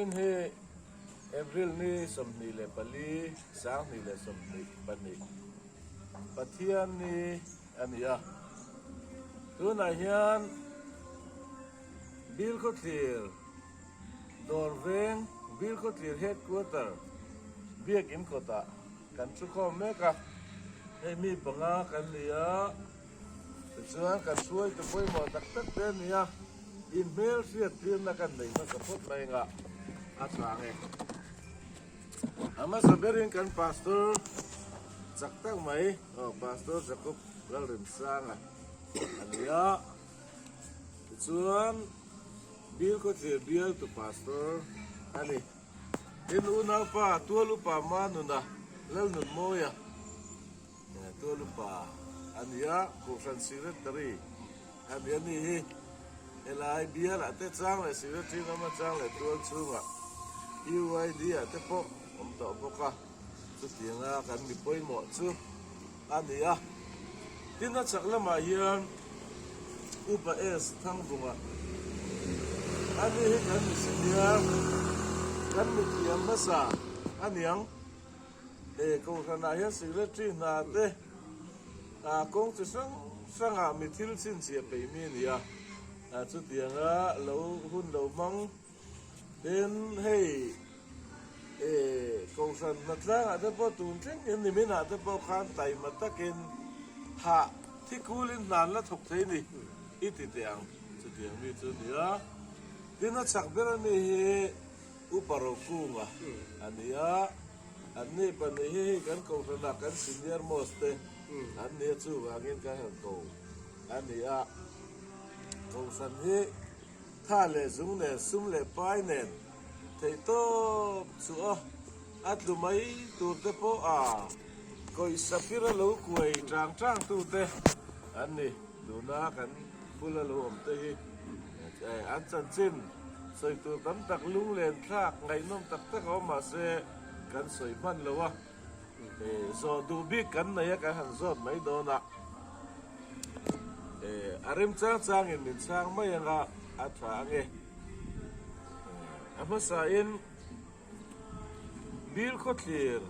Vawiin hi April ni 24, 2022, Pathian ni a ni a. Tunah hian Bilkhawthlir Dawr Veng, Bilkhawthlir Headquarter Biakin kawtah kan thukhawm mek a. Hei mi panga kan ni a. Tichuan kan hruaitu pawimawh tak tak te a ni a, in hmel hriat tirna kan nei hmasa phawt mai anga a chang e. A hmasa berin kan Pastor chak tak mai, aw Pastor Jacob Lalrimsanga a ni a, tichuan Bilkhawthlir bialtu Pastor a ni. Tin unaupa Tualupa Manuna Lalnunmawia. Tualupa a ni a, Kohhran Secretary a ni a ni hi. Helai bialah te chang leh Secretary lama chang leh tual chhungah UID ah te pawh awm tawh bawk a, chutianga kan mi pawimawh chu a ni a. Tin a chhak lamah hian Upa S Thangvunga a ni hi kan mi senior, kan mi thiam hmasa a niang. He Kohhranah hian Secretary hna te kawng chi hrang hrangah mi thil chhinchhiah peih mi a ni a, chutianga lo hun lo hmang tin hei Kohhran hnatlangah te pawh tun thleng in niminah te pawh khan taima takin hah thikulin hna an la thawk thei ni i ti teh ang, chutiang mi chu a ni a. Tin a chak ber a ni hi. Upa Rokunga a ni a, an ni pahnih hi hei kan kohhranah kan senior most te an ni a, chuvangin kan han ko a ni a. Kohhran hi tha leh zung nen, sum leh pai nen theih tawp chu aw, a tlu mai tur te pawh a kawih safira lo kuai tang tang tu te an ni. Tuna kan bula lo awm te hi an chanchin sawi tur tam tak lunglen thlak ngaihnawm tak tak a awm mahse kan sawi hman lo a, zawh duh bik kan nei a kan han zawt mai dawn a, a rem chang changin min chhang mai anga a tha ange. A hmasain. Bil khawthlir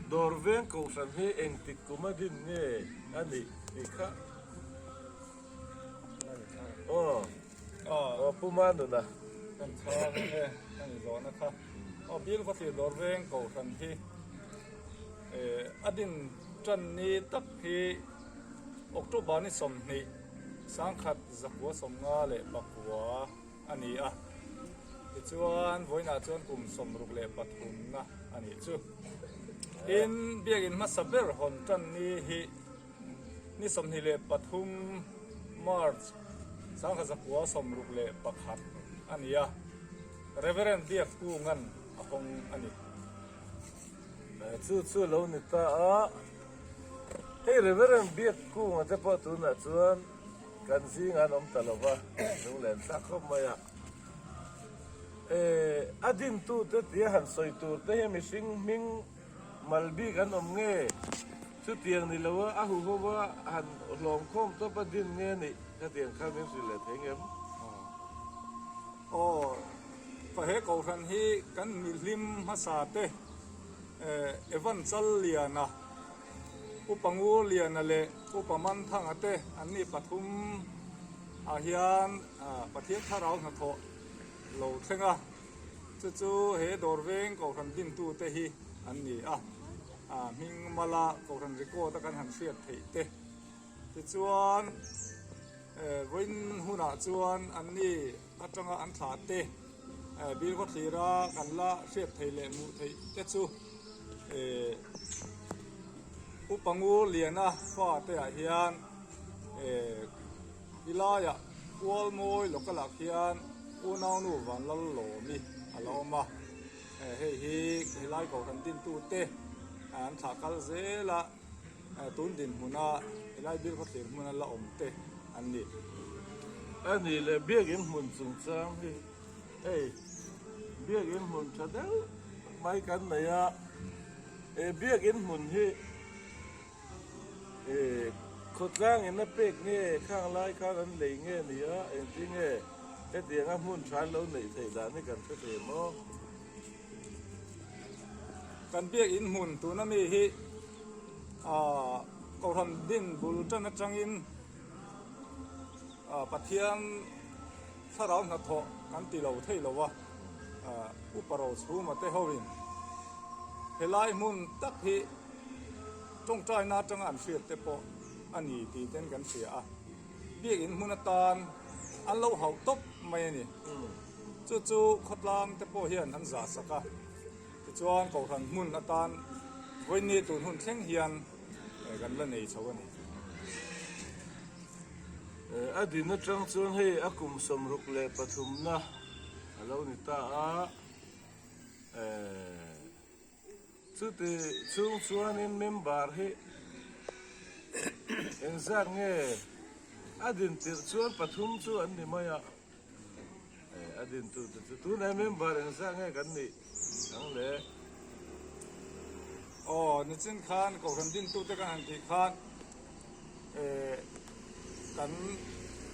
dawr veng kohhran hi engtik kum a din nge a nih tih kha aw aw Pu Manuna. Kan chhang e ka ni zawhna kha aw Bil khawthlir dawr veng kohhran hi a din tan ni tak hi October ni 20 1959 a ni a, tichuan vawiinah chuan kum 63 na a nih chu. Tin, biakin hmasa ber hawn tan ni hi ni 23 March 1961 a ni a, Reverend Biakkunga'n a hawng a ni. Chu chu lo ni ta a, hei Reverend Biakkunga te pawh tunah chuan Kan zing an awm ta lo va, lunglen thlak khawp mai a. Eh, a dintute tia han sawi tur te hi mihring hming mal bik an awm nge? Chutiang ni lo a, a huho va han hlawm khawm tawp a din nge nih? Khatiang kha min hrilh leh thei ngem? Aw, ka he kohhran hi kan mihlim hmasa te, eh, Evan Challiana, Upa Ngurliana leh Upa Manthanga te an ni pathum ah hian Pathian thlarau hnathawh lo thleng a, chu chu he dawr veng Kohhran dintu te hi an ni a, hming mala Kohhran record a kan han hriat theih te. Tichuan vawiin hunah chuan an ni atanga an thlah te Bil khawthlira kan la hriat theih leh hmuh theih te chu Upa Ngurliana fa te ah hian helaiah Kualmawi local ah khian Unaunu Vanlallawmi a la awm a, hei hi helai kohhran dintu te an thlah kal zel a. Tun dinhmuna helai bil khawthlir hmuna la awm te an ni. A nih leh biakin hmun chungchang hi hei biakin hmun tha deuh mai kan nei a, he biakin hmun hi khawtlang in a pek nge khang lai khan an lei nge ni a engtin nge? Hetianga hmun tha an lo neih theih dan hi kan hre thei maw? Kan biakinn hmun tuna mi hi Kohhran din bul tan atangin Pathian thlarau hnathawh kan ti lo thei lo a, Upa Rochhuma te hoin helai hmun tak hi tawngtaina atanga an hriat te pawh a ni tih ten kan hria a. Biakinn hmun atan an lo hauh tawp mai a ni. Chu chu khawtlang te pawh hian an zah sak a, tichuan Kohhran hmun atan vawiin tun hun thleng hian kan la nei chho a ni. A din atang chuan hei a kum 63 na a lo ni ta a. Chuti chhung chuanin member hi engzat nge a din tirh chuan pathum chu an ni mai a, a din tu te chu tunah member engzat nge kan nih ang le? Aw, nichin khan Kohhran dintute kan han tih khan Kan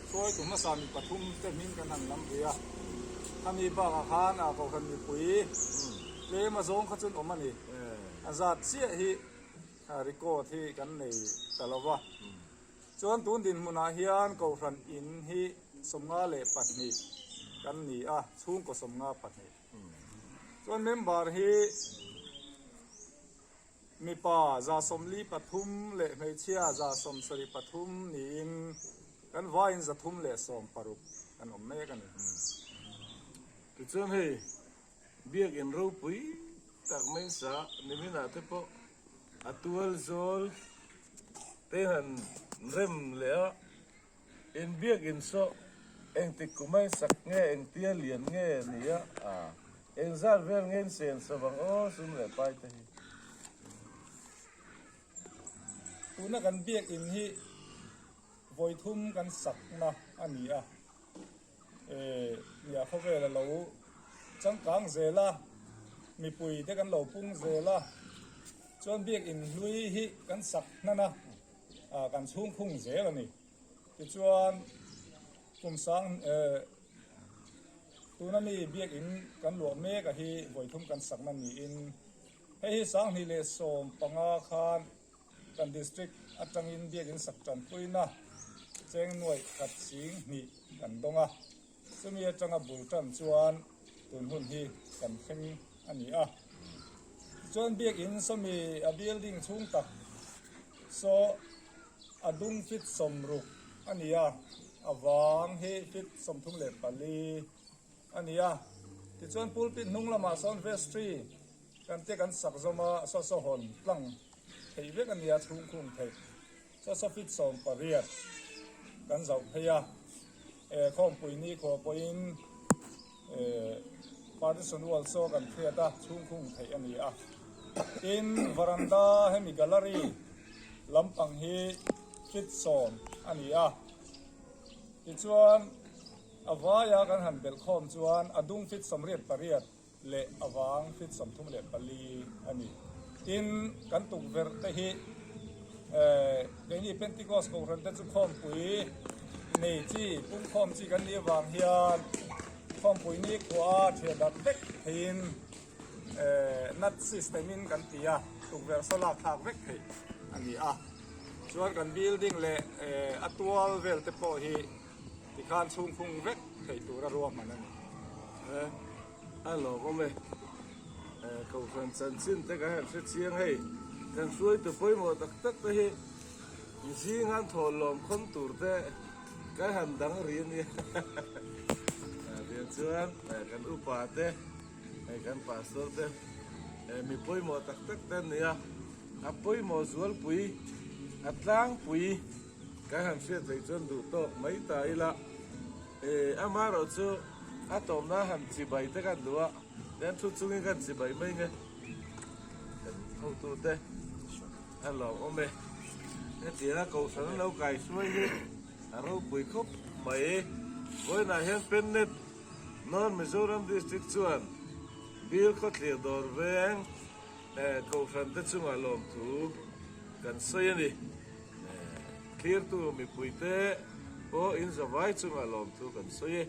hruaitu hmasa mi pathum te hming kan han lam ve a, khami bakah khan a Kohhran mipui tlem a zawng kha chuan awm a ni. A zat chiah hi record hi kan nei ta lo va. Chuan tun dinhmunah hian Kohhran in hi 52 kan ni a, chhungkaw 52. Chuan member hi. Mipa 43 leh hmeichhia 73 niin kan vaiin 316 kan awm mek a ni. Tichuan hei biakinn ropui tak mai sa niminah te pawh a tual zawl te han rem leh a. In biakinn saw engtik kum a insak nge engtia lian nge nia a engzat vel nge in sen sa vang aw sum leh pai te hi. Tuna kan biakinn hi vawithum kan sakna a ni a, nia khawvel a lo changkang zel a, mipui te kan lo pung zel a, chuan biakinn hlui hi kan sak hnan a. kan chhungkhung zel a ni. Tichuan kum sang tuna mi biakinn kan luah mek a hi vawithum kan sakna niin hei hi 2015 khan kan district atangin biakinn sak tanpuina cheng nuaih khat sing hnih kan dawng a. Chumi atanga bul tan chuan tun hun hi kan thleng a ni a. Tichuan biakinn sawmi a building chhung tak saw a dung feet 60 a ni a, a vang hi feet 34 a ni a. Tichuan pulpit hnung lamah sawn vestry kan te kan sak zawm a, saw saw hawn tlang theih vek a ni a, chhung khung theih. Chaw feet 18 kan zauh phei a, khawmpui ni khawh pawhin partition wall saw kan hriat a, chhungkhung theih a ni a. Tin, varanda hemi gallery lampang hi feet 10 a ni a. Tichuan, a vaia kan han belh khawm chuan a dung feet 88 leh avang feet 34 a ni. Tin, kan tukverh te hi keini Pentecost Kohhran te chu khawmpui nei chi, pumkhawm chi kan nih avang hian khawmpui nikhua a thiah darh vek theiin nut system in kan ti a, tukverh saw lak thlak vek theih a ni a. Chuan kan building leh a tual vel te pawh hi Tikhan chhungkhung vek theih tura ruahman a ni. A lawmawm e. Kohhran chanchin te kan han hre chiang hei. Kan hruaitu pawimawh tak tak te hi zing an thaw lawm khawn tur te kan han dang ri a nia. Tiang chuan kan upa te, kan pastor te mi pawimawh tak tak te an ni a. A pawimawh zualpui, a tlangpui. Kan han hriat theih chuan duh tawk mai ta ila, e, amaherawh chu a tawmna han chibai te kan duh a, tian thu chungin kan chibai mai nge kan hotute a lawmawm e. Hetianga Kohhran an lo kai hruai hi a ropui khawp mai. Vawiinah hian Pennet North Mizoram District chuan Bill Khawthlir Dawr Veng Kohhran te chungah lawmthu kan sawi a ni. Thlirtu mipuite pawh in zavai chungah lawmthu kan sawi e.